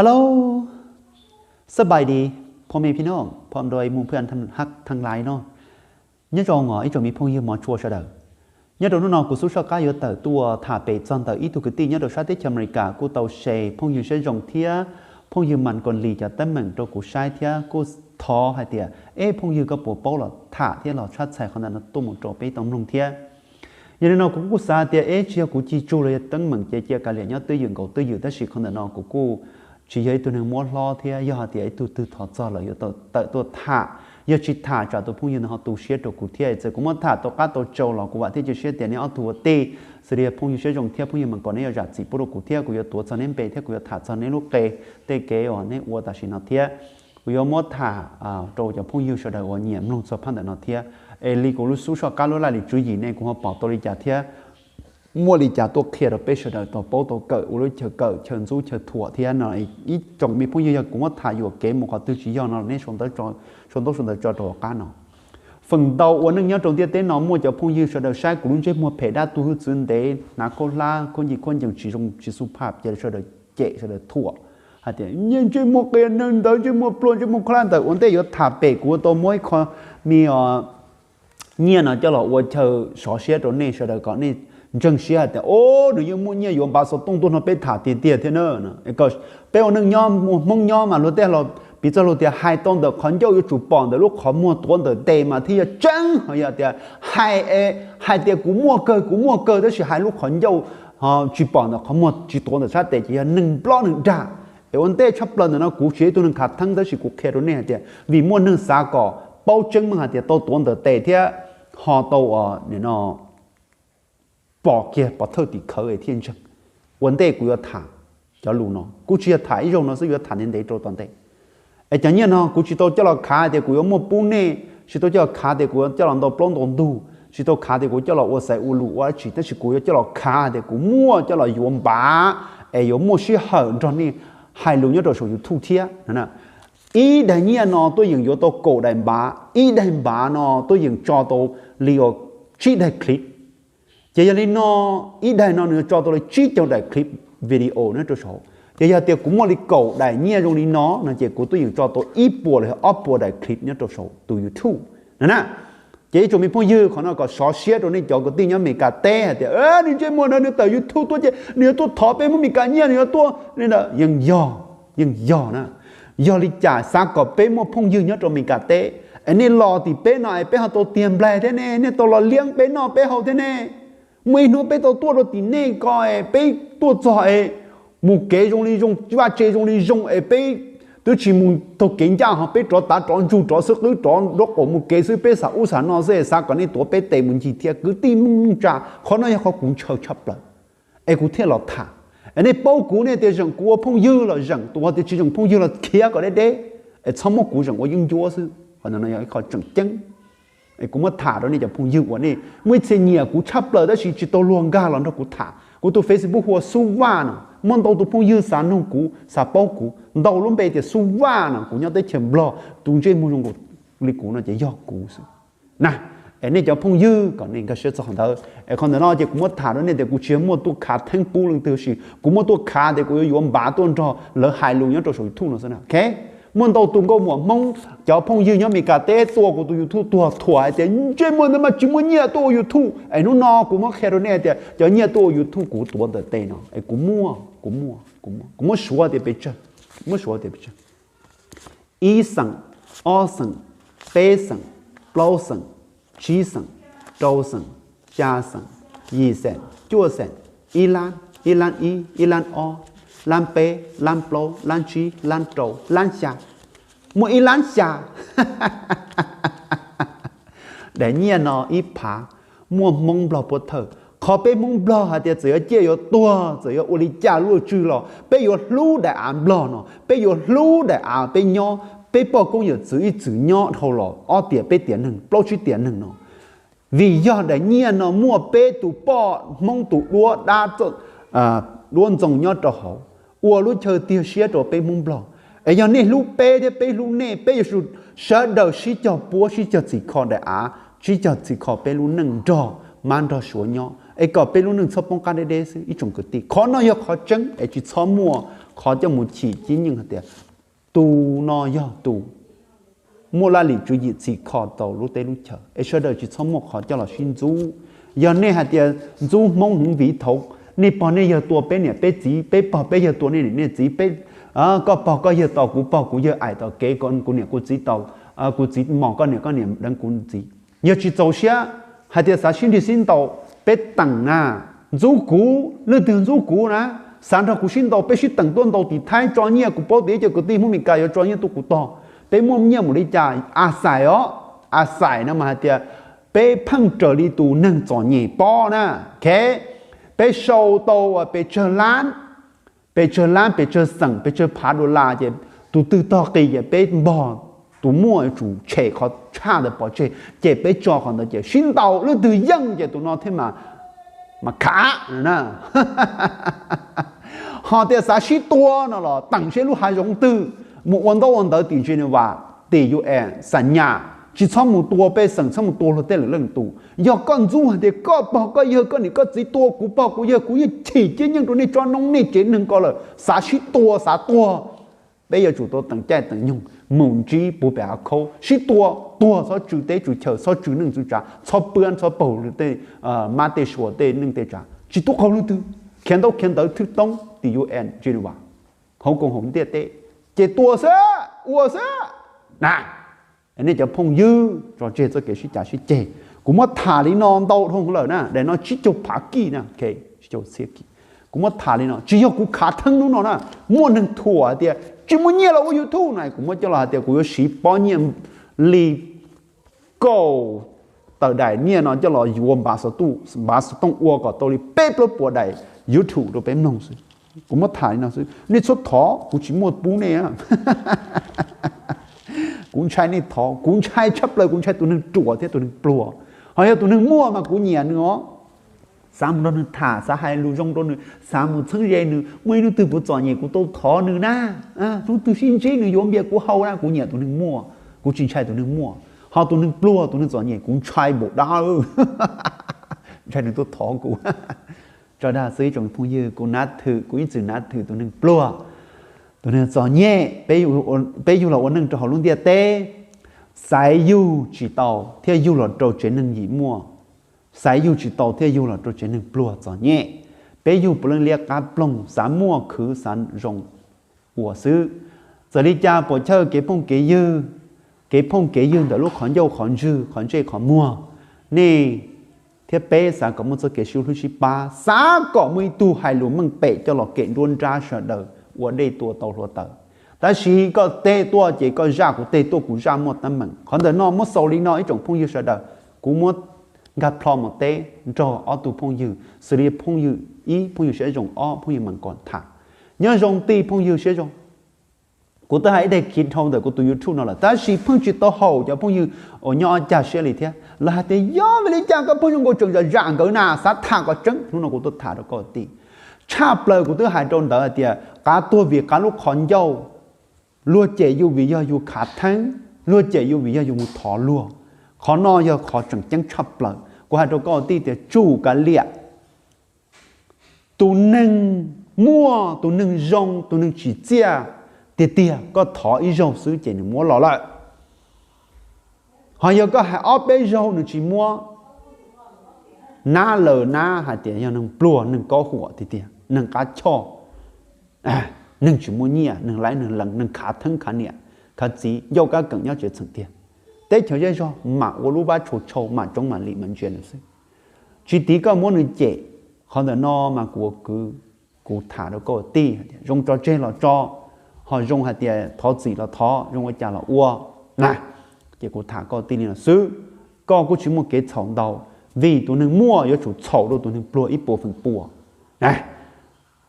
Hello, ສະບາຍດີ ພໍ່ແມ່ພີ່ນ້ອງ ພ້ອມດ້ວຍໝູ່ເພື່ອນຮັກທັງຫຼາຍເນາະ. ນາຍໂຈງ ib tsoom me phooj ywg mov tshua sawv daws, nyob rau hnub no kuv Xub Soj Qab yuav tawm tuaj tham pem txog ntawm ib tug kwv tij nyob rau sab teb chaws Amelikas kuj tau share phooj ywg Siab Zoo thiab phooj ywg Mas Koos Lis cov teeb meem rau kuv saib thiab kuj thov hais tias, eb, phooj ywg koj puas paub los tham thiab los tshab txhais qhov ntawm no tuaj mus rau peb tau mloog thiab. Yog li no kuv kuj xav tias, eb, tsis yog kuv ci tsug los yog teeb meem ces cia kav liam nyob twj ywm nkaus twj ywm, tab sis qhov ntawm no kuv kuj tsis yog ib tug neeg muab hlob thiab yog hais tias ib tug twg thov txog lawm yuav tawm tuaj tham. Yog tsis tham tsam tus phooj ywg ntawd ho tu siab rau kuv thiab. Txawm kuv muab tham tau qab tau tsau los kuv vam thiab cia siab tias neb ob tug ua tij, xws li phooj ywg Siab Zoo thiab phooj ywg Mas Koos, neb yuav zam txim pub rau kuv thiab kuv yuav tuav txog neb npe thiab kuv yuav tham txog neb lub qe, tej kev uas neb ua tam sim no thiab. Kuv yuav muab tham rau cov phooj ywg sawv daws uas nyiam mloog txog phab ntawm no thiab. Es li kuv lub Xub Soj Qab lub laj lim tswv yim ne kuv ho pom tau li cas thiab muaj li cas tuaj qhia rau peb sawv daws tau paub tau kawm ua lub chaw kawm chaw ntxub chaw thuam thiab no. Ib tsoom me phooj ywg, yog kuv muab tham yuam kev mus qhov twg tsis yog no nej sau ntaub sau ntawv tso rau hauv qab no. Feem ntau ua neej nyob rau ntiaj teb no muaj cov phooj ywg sawv daws saib kuv lub ntsej muag phem dab tuag hwj txwv ntev, hnav khaub hlab khaub ncaws khaub ncaws tsis zoo tsis xub phaj ces sawv daws cem sawv daws thuam hais tias, ntsej muag qias neeg ntawd, ntsej muag pluag, ntsej muag khaub hlab ntawd. Ua ntej yuav tham pem kuv tau muab ib qho me nyiaj no coj los ua chaw sov siab rau nej sawv daws kom nej ntseeg siab hais tias, o, nws yeej muaj nyiaj yuav npav xov tooj tuaj nrog peb tham tiag tiag thiab na. Peb ua neej nyob ua Hmoob nyob mas luag tej los piv txoj lus tias hais tau ntawm qhov ncauj yuav tsum pom ntawm lub qhov muag tuav ntawm tes mas thiaj yog tseeb. Ho yog tias hais, hais tias kuv muaj kawg kuv muaj kawg tab sis hais lub qhov ncauj tsis pom ntawm qhov muag tsis tuav ntawm sab tes ces yog neeg nplob neeg dag. Es ua ntej tshaj plaws ntawm no kuv tsis yog ib tug neeg khav theeb tab sis kuv qhia rau nej hais tias vim muaj neeg xav kom paub tseeb meej hais tias tau tuav ntawm tes thiab ho tau pom kiag pov thawj tim khawv es thiaj ntseeg. Ua ntej kuv yuav tham cov lus no kuv tsis yog tham ib zaug no xwb, yuav tham ntev ntev rau tom ntej. Es cov nyiaj no kuv tsis tau coj los khav tias kuv yuav muaj pub nej, tsis tau coj los khav tias kuv yuav coj los ntau plaub ntau ntug, tsis tau khav tias kuv coj los ua xaiv ua lus ua dab tsi, tab sis kuv yuav coj los khav tias kuv muaj coj los yuav npav es yuav muaj sij hawm nrog nej hais lus nyob rau saum YouTube thiab. Ib daim nyiaj no tuaj yeem yuav tau kaum daim npav, ib daim npav no tuaj yeem tso tau li uas tsib daim clip. Ces yog li no, ib daim no nws tso tau li tsib caug daim clip video nyob rau saud. Ces yog tias kuv muaj li kaum daim nyiaj zoo li no no ces kuv tuaj yeem tso tau ib puas los ob puas daim clip nyob rau saum tus YouTube no na. Ces ib tsoom me phooj ywg, qhov no kom sov siab rau nej cov kwv tij nyob Amelikas teb hais tias nws ntsej muag ntawd nws tawm YouTube tuaj ces nws yuav tuaj thov peb Hmoob Amelikas nyiaj, nws yuav tuaj li ntawd. Yeej yog, yeej yog na. Yog li cas xav kom peb muaj phooj ywg nyob rau Amelikas teb es nej los tim peb no es peb ho tau tiag nplaig thiab ne, nej tau los liab peb noj peb haus thiab ne. Muaj ib hnub peb tau tuaj rau tim nej ko es peb tuaj txog es mus kev zoo li zoo, vaj tse zoo li zoo es peb twb tsis mus taug kev ncaj ho peb rov tav rov ntsug rov xwb, qwb rov nraub qaum mus kev xwb, peb xav ub xav no xwb es xav kom nej tuav peb tes mus ncig thiab kwv tij Hmoob neej tsa. Qhov no yog qhov kuv ntshaw tshaj plaws es kuv thiaj los tham. Es nej paub kuv, nej tias zeem kuv ua phooj ywg los zeem, tus uas tias tsis zeem phooj ywg los khiav kom deb deb. Es txhob muab kuv zeem ua yeeb ncuab xwb, qhov no yog ib qho tseem ceeb. Es kuv muab tham rau nej cov phooj ywg uas nej muaj ib txhia nyiam kuv tshaj plaws tab sis tsis tau luag nkag los nrog kuv tham. Kuv tus Facebook hu ua Xub Vaj no, muaj ntau tus phooj ywg xav nug kuv, xav paub kuv, ntau lub npe tias Xub Vaj no, kuv nyob teb chaws Nplog, tus ntsej muag zoo li kuv no ces yog kuv xwb na. Es nej cov phooj ywg kom nej nkag siab txog qhov ntawd. Es qhov ntawm no ces kuv muab tham rau nej tias kuv tsis yog muaj tuaj khav theeb pub leej twg, sis kuv muaj tuaj khav tias kuv yuav yuav npav tuaj nrog lawv hais lus nyob rau saum YouTube no xwb na. Muaj ntau tus nkauj muam Hmoob, cov phooj ywg nyob Amelikas teb tuaj kuv tus YouTube tuag thuam hais tias ntsej muag ntawd mas tsis muaj nyiaj tuaj ua YouTube. Es hnub no kuv muab qhia rau nej hais tias cov nyiaj tuaj ua YouTube kuv tuav ntawm tes no es kuv muaj, kuv muaj, kuv muaj, kuv muab suav tias pes tsawg, muab suav tias pes tsawg. Ib xeem, ob xeem, peb xeem, plaub xeem, tsib xeem, rau xeem, xya xeem, yim xeem, cuaj xeem, ib lab, ib lab ib, ib lab ob, lab peb, lab plaub, lab tsib, lab rau, lab xya, muaj ib lab xya. Daim nyiaj no ib phav muaj Hmoob Nplog puab thawj. Qhov peb Hmoob Nplog hais tias txawm yuav ciaj yuav tuag, txawm yuav ua li cas luaj tswg los peb yuav hlub daim av Nplog no, peb yuav hlub daim av peb nyob, peb poj koob yawm txwv ib txwm nyob dhau los ob tiam peb tiam neeg plaub tsib tiam neeg no. Vim yog daim nyiaj no muaj peb tus poj Hmoob tus duab dab, duab ntxoo nyob rau hauv, ua lub chaw tiag siab rau peb Hmoob Nplog. Es yog nej hlub peb thiab peb hlub nej, peb yuav tsum sawv daws sib cog puab sib cog txhim kho daim av, sib cog txhim kho peb lub neej nrog mab nrog suav nyob es kom peb lub neej txhob poob qab deb deb xwb ib tsoom kwv tij. Qhov no yog qhov tseeb es tsis txhob muaj qhov coj mus chim cib nyeej hais tias tus no yog tus muaj laj lim tswv yim txhim kho tau lub teb lub chaw es sawv daws tsis txhob muaj qhov coj los sib ntxub. Yog nej hais tias ntxub Hmoob hwv vim thaum nej pog nej yawg tua peb niam peb txiv, peb pog peb yawg tua nej niam nej txiv, peb, koj pog koj yawg tau kuv pog kuv yawg aim tau kev kuv niam kuv txiv tau, kuv txiv mos koj niam koj niam deev kuv txiv. Yog tsis txaus siab hais tias xav sib nrig sib ntaus, peb teem na, ntxub kuv, leej twg ntxub kuv na, xav nrog kuv sib ntaus, peb sib teem tuaj ntaus tim Thaib tso nyiaj, kuv paub tias ib co kwv tij Hmoob Meskas yuav tso nyiaj tuaj kuv tog. Peb muaj nyiaj mus li cas a xais os, a xais no mas hais tias peb pheej raws li tus neeg txom nyem pob na. Peb sau tau pes tsawg lab, pes tsawg lab, pes tsawg xeem, pes tsawg phav dollar ces tus twg tog qis ces peb npog, tus muaj yuav tsum tshem qhov tshaj ntawd pov tseg ces peb tso qhov ntawd ces sib ntaus, leej twg yeej ces tus no thiaj mas khav na. Ho tias xav sib tua no los teem seb lub hav zoov twg, mus ua ntaub ua ntawv tim Geneva, tim U N xam nyas, tsis txhob mus tua pej xeem, txhob mus tua luag tej lwm leej tus. Yog koj ntxub hais tias koj pog koj yawg koj niam koj txiv tua kuv pog kuv yawg, kuv yeej chim ciaj nyeej rau nej tsob noob nej tsev neeg ko lawm, xav sib tua xav tuag, peb yuav tsum tau teem caij teem nyoog mus ntsib puag pem av khaub sib tua tuag, txhob tsw teb tsw chaw, txhob tsw neej tsw tsav, txhob pab txhob paug tej mab tej sua tej neej tej tsav, tsis tub qaug leej twg, khiav ntaub khiav ntawv thwj toob tim U N Geneva, hauv koom haum ntiaj teb, ces tua xwb, ua xwb na. Nej cov phooj ywg, tso tseg txoj kev sib cav sib ceg. Kuv muab tham li no ntau dhau lawm na, daim no tsib caug phav kij na, tsib caug txhiab kij. Kuv muab tham li no tsis yog kuv khav theeb hnub no na. Muaj neeg thuam hais tias tsis muaj nyiaj los ua YouTube na, kuv muab coj los hais tias kuv yuav siv pob nyiaj li kaum tawm daim nyiaj no coj los yuav npav xov tooj ua kom tau li peb plaub puas daim YouTube rau peb mloog xwb. Kuv muab tham li no xwb, nej txhob thov, kuv tsis muaj pub nej. Kuv ntshai nej thov, kuv ntshai tshaj plaws, kuv ntshai tus neeg ruam thiab tus neeg pluag. Ho yog tus neeg muaj mas kuv nyiam nws os. Xav mus nrog nws tham, xav hais lus zoo rau nws, xav mus txheeb ze nws, muaj ib hnub twg kuv txom nyem kuv tau thov nws na, hnub twg sib ntsib nws yuav npias kuv haus na, kuv nyiam tus neeg muaj, kuv tsis ntshai tus neeg muaj. Ho tus neeg pluag tus neeg txom nyem kuv ntshai npaum dab, ntshai nws tuaj thov kuv. Tso dag xwb ib tsoom phooj ywg, kuv nav thwm, kuv ib txwm nav thwm tus neeg pluag, tus neeg txom nyem. Peb yug los ua neej rau hauv lub ntiaj teb, xaiv yug tsis tau thiaj yug los rau tsev neeg yim muaj, xaiv yug tsis tau thiaj yug los rau tsev neeg pluag txom nyem. Peb yug puav leej liab qab ploog, xav muaj khwv xav zoo ua xwb. Txawm li cas puas chawj kev phooj kev ywg, kev phooj kev ywg ntawm lub qhov ncauj qhov ntswg qhov ntsej qhov muag, nej thiab peb xav kom muaj txoj kev sib hlub sib pab, xav kom muaj ib tug hais lus meej pem coj los kem nruab nrab sawv daws ua dej tua tau hluav taws. Tab sis koj teg tuaj ces koj zaj, kuv teg tuaj kuv zaj, muaj teeb meem. Qhov ntawm no muab xaus li no ib tsoom phooj ywg sawv daws, kuv muab nkag plho mus teb nrog ob tug phooj ywg xws li phooj ywg ib, phooj ywg Siab Zoo, ob, phooj ywg Mees Kom tham. Nyob zoo tij phooj ywg Siab Zoo. Kuv twb hais ib daim khiv dhau ntawm kuv tus YouTube no lawm tab sis pheej tsis tau haum cov phooj ywg uas nyob ob cag siab li thiab. Lawv hais tias yog vim li cas koj phooj ywg nkaus tseem zam zam nkawd na, xav tham kom tseeb, hnub no kuv tuaj tham rau koj tij. Tshaj plaws kuv twb hais rau ntawd hais tias qav tuag vim qav lub qhov ncauj, luag cem yus vim yog yus khav theeb, luag cem yus vim yog yus mus thov luag. Qhov no yog qhov tseem ceeb tshaj plaws. Kuv hais rau koj tij tias tsum kav liam, tus neeg muaj, tus neeg zoo, tus neeg tsim txiaj tiag tiag koj thov ib zaug xwb ces nws muab los lawm. Ho yog koj hais ob peb zaug nws tsis muab, nab laws nab hais tias yog neeg pluag, neeg kaub huam tiag tiag, neeg qab choj, neeg tsis muaj nyiaj, neeg laib neeg lees, neeg khav theeb khav niam khav txiv, ncauj kab keem nyob tsev txheem tiag. Teb chaws zej zog mam ua lub vab tshau tshau, mam tsoov mam lim mam ntsia nws xwb. Tsis tiv koj muab nws cem. Qhov ntawm no mas kuv ua kwv, kuv tham rau koj tij hais tias zoo tso tseg los tso, ho zoo hais tias thov txim los thov, zoo ua cas los ua na. Ces kuv tham koj tij li no xwb, koj kuj tsis muaj kev txhaum ntau, vim tus neeg muaj yuav tsum txhaum rau tus neeg pluag ib puas feem pua.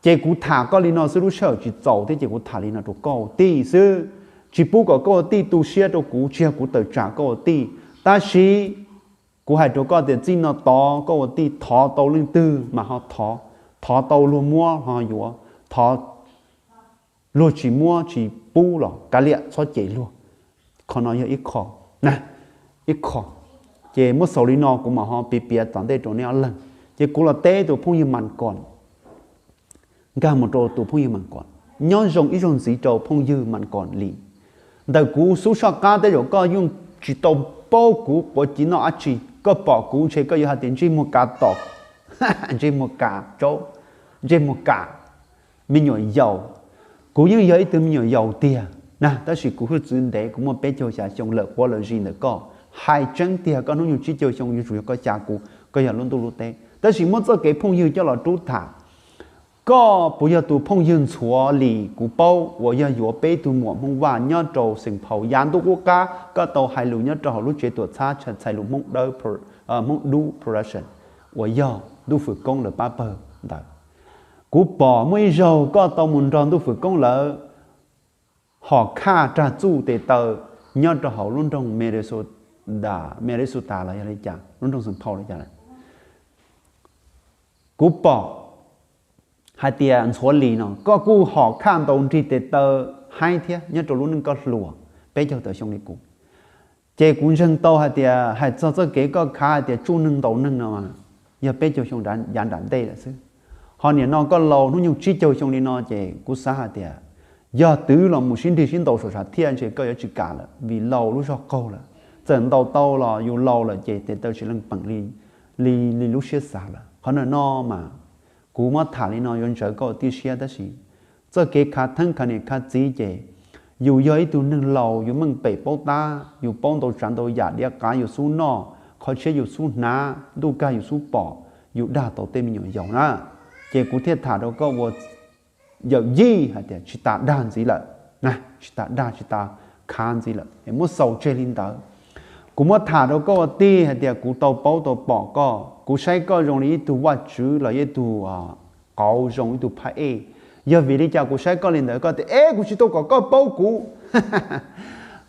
Ces kuv tham koj li no xwb, lub sij hawm tsis txaus thiab ces kuv tham li no rau koj ua tij xwb, tsis pub kom koj ua tij tu siab rau kuv, tsis yog kuv tawm tsam koj ua tij. Tab sis kuv hais rau koj tias txij no tod koj ua tij thov tau leej twg mas ho thov, thov tau luag muab ho yuav, thov luag tsis muab tsis pub los kav liam txhob cem luag. Qhov no yog ib qho, ib qho. Ces muab xaus li no kuv mam ho piav piav tom ntej rau nej ob leeg. Ces kuv los teb tus phooj ywg Mas Koos, nkag mus rau tus phooj ywg Mas Koos, nyob zoo ib zaug ntxiv rau phooj ywg Mas Koos li. Ntawm kuv xub soj qab tej zaum koj yeej tsis tau paub kuv quav civ noj dab tsi, koj pom kuv ntshe koj yuav hais tias ntsej muag kav tom, ntsej muag kav tsaub, ntsej muag kav me nyuam yaus. Kuv yeej yog ib tug me nyuam yaus tiag na, tab sis kuv hwj txwv ntev, kuv muaj peb caug xya xyoo lawm quav lawm zis ntawm koj. Hais tseeb tiag koj hnub nyoog tsib caug xyoo yuav tsum yog koj xya kuv, koj yog lub ntuj lub teb. Tab sis muab txoj kev phooj ywg coj los rub tham, koj puas yog tus phooj ywg Ntxhuav Lis kuv paub uas yog yuav peb tug muam Hmoob Vaj nyob rau Xeem Phau yav ntuj qub qab, koj tau hais lus nyob rau hauv lub tsev tuam txhab txhais lus Hmoob Dub Production uas yog Ntuj Fwm Koob lawv pab pawg ntawd. Kuv pom muaj ib zaug koj tau mus nrog Ntuj Fwm Koob lawv hom khaj rag txuj tes taw nyob rau hauv lub nroog Minnesota los yog li cas, lub nroog Xeem Phau li cas lawm. Kuv pom hais tias Ntxhuav Lis no koj kuj hom khaj ntaus nrig tes taw haib thiab nyob rau lub neej koj hluas peb caug tawm xyoo li kuv. Ces kuv ntseeg tau hais tias hais txog txoj kev koj khav hais tias tsuj neeg ntaus neeg no mas yog peb caug xyoo yav nram ntej lawm xwb. Ho nim no koj laus hnub nyoog tsib caug xyoo li no ces kuv xav hais tias yog twv los mus sib nrig sib ntaus saum sam thiaj ntshe koj yuav tsis kam lawm vim laus lub zog qaug lawm. Txawm ntaus tau los yus laus lawm ces tes taw tsis leej peem li, li lub siab xav lawm. Qhov ntawm no mas kuv muab tham li no yuav ntsawv koj tib siab tab sis txoj kev khav theeb khav niam khav txiv ces yus yog ib tug neeg laus yus meej pem paub tab, yus paub ntau tsav ntau yam diav qav yus xub noj, qhov tshiab yus xub hnav, ntuj kag yus xub pom, yus dag tau tej me nyuam yaus na. Ces kuv thiaj tham rau koj ua yawm yij hais tias tsis tas dag ntxiv lawm, tsis tas dag tsis tas khav ntxiv lawm es muab xaus tseg li ntawd. Kuv muab tham rau koj ua tij hais tias kuv tau paub tau pom koj, kuv saib koj zoo li ib tug vaj tswv los ib tug qauv zoo ib tug phab ej. Yog vim li cas kuv saib koj li ntawd koj tias es kuv tsis tau kom koj paub kuv.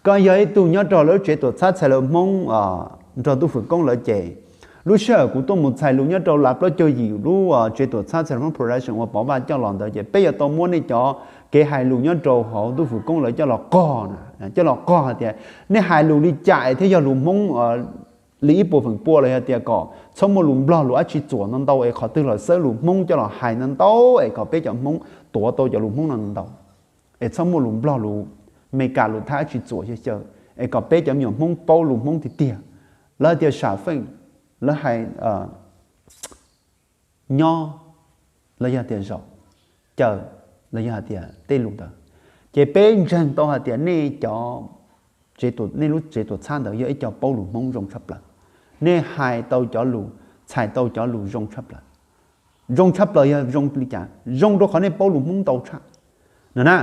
Koj yog ib tug nyob rau lub tsev tuam txhab txhais lus Hmoob nrog Ntuj Fwm Koob lawv ces lub sij hawm kuv tuaj mus txhais lus nyob rau lav plaub caug yim lub tsev tuam txhab txhais lus Hmoob Production uas Pov Vaj coj los ntawd ces peb yuav tau muab nej cov kev hais lus nyob rau hauv Ntuj Fwm Koob lawv coj los qog, coj los qog hais tias nej hais lus li cas es thiaj yog lus Hmoob li ib puas feem pua los yog tias kom txhob muaj lus Nplog lus dab tsi txuam ntau ntau es qhov twg los xawb lus Hmoob coj los hais ntau ntau es kom peb cov Hmoob tuav tau cov lus Hmoob no ntau ntau, es txhob muaj lus Nplog lus Meskas lus Thaib dab tsi txuam xyaw xyaw, es kom peb cov me nyuam Hmoob paub lus Hmoob tiag tiag. Lawv tias sam feej, lawv hais nyob, los yog tias zaum, caw, los yog hais tias tej lus ntawd. Ces peb ntseeg tau hais tias nej cov, nej lub tsev tuam txhab ntawd yog ib co paub lus Hmoob zoo tshaj plaws. Nej hais tau cov lus, txhais tau cov lus zoo tshaj plaws. Zoo tshaj plaws yog zoo li cas? Zoo rau qhov nej paub lus Hmoob ntau tshaj no na.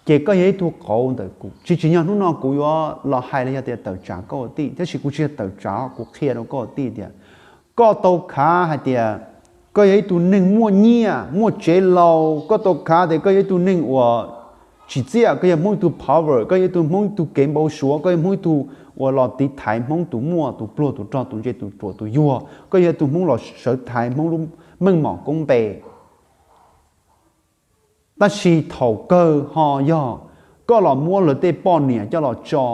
Ces koj yog ib tug qauv ntawm kuv, tsis tsim nyog hnub no kuv yuav los hais los yog tias tawm tsam koj ua tij, tab sis kuv tsis yog tawm tsam, kuv qhia rau koj ua tij tias koj tau khav hais tias koj yog ib tug neeg muaj nyiaj muaj tsev laus, koj tau khav tias koj yog ib tug neeg uas tsim txiaj, koj yog Hmoob ib tug power, koj yog ib tug Hmoob ib tug kev npau suav, koj yog Hmoob ib tug uas los tiv thaiv Hmoob tus muaj tus pluag tus rog tus ntse tus ruam tus yuag, koj yog ib tug Hmoob los sawv thaiv Hmoob lub meej mom koob npe. Tab sis thaum kawg ho yog koj los muab lawv tej poj niam coj los tso,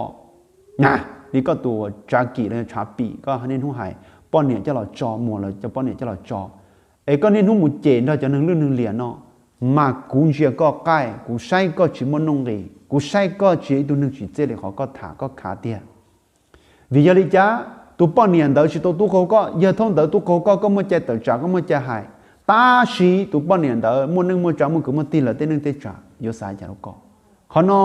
li koj tus tsav kim los tshav pim koj niaj hnub hais poj niam coj los tso, muag lawv cov poj niam coj los tso, es koj niaj hnub mus cem nrog cov neeg lwj neeg liam no, mas kuv ntsia koj qaij, kuv saib koj tsis muaj nuj nqis, kuv saib koj tsis yog ib tug neeg tsim txiaj li qhov koj tham koj khav tiag. Vim yog li cas tus poj niam ntawd tsis tau tub qaug koj? Yog thaum ntawd tub qaug koj, koj muaj cai tawm tsam, koj muaj cai hais, tab sis tus poj niam ntawd muaj neej muaj tsav, muaj kwv muaj tij lawv tej neej tej tsav yuav xav cas rau koj? Qhov no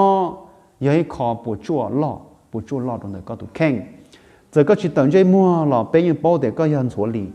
yog ib qho puas tsuaj loj, puas tsuaj loj rau ntawm koj tus kheej. Txawm koj tsis tawm ntsej muag los peb yeej paub tias koj yog Ntxhuav Lis.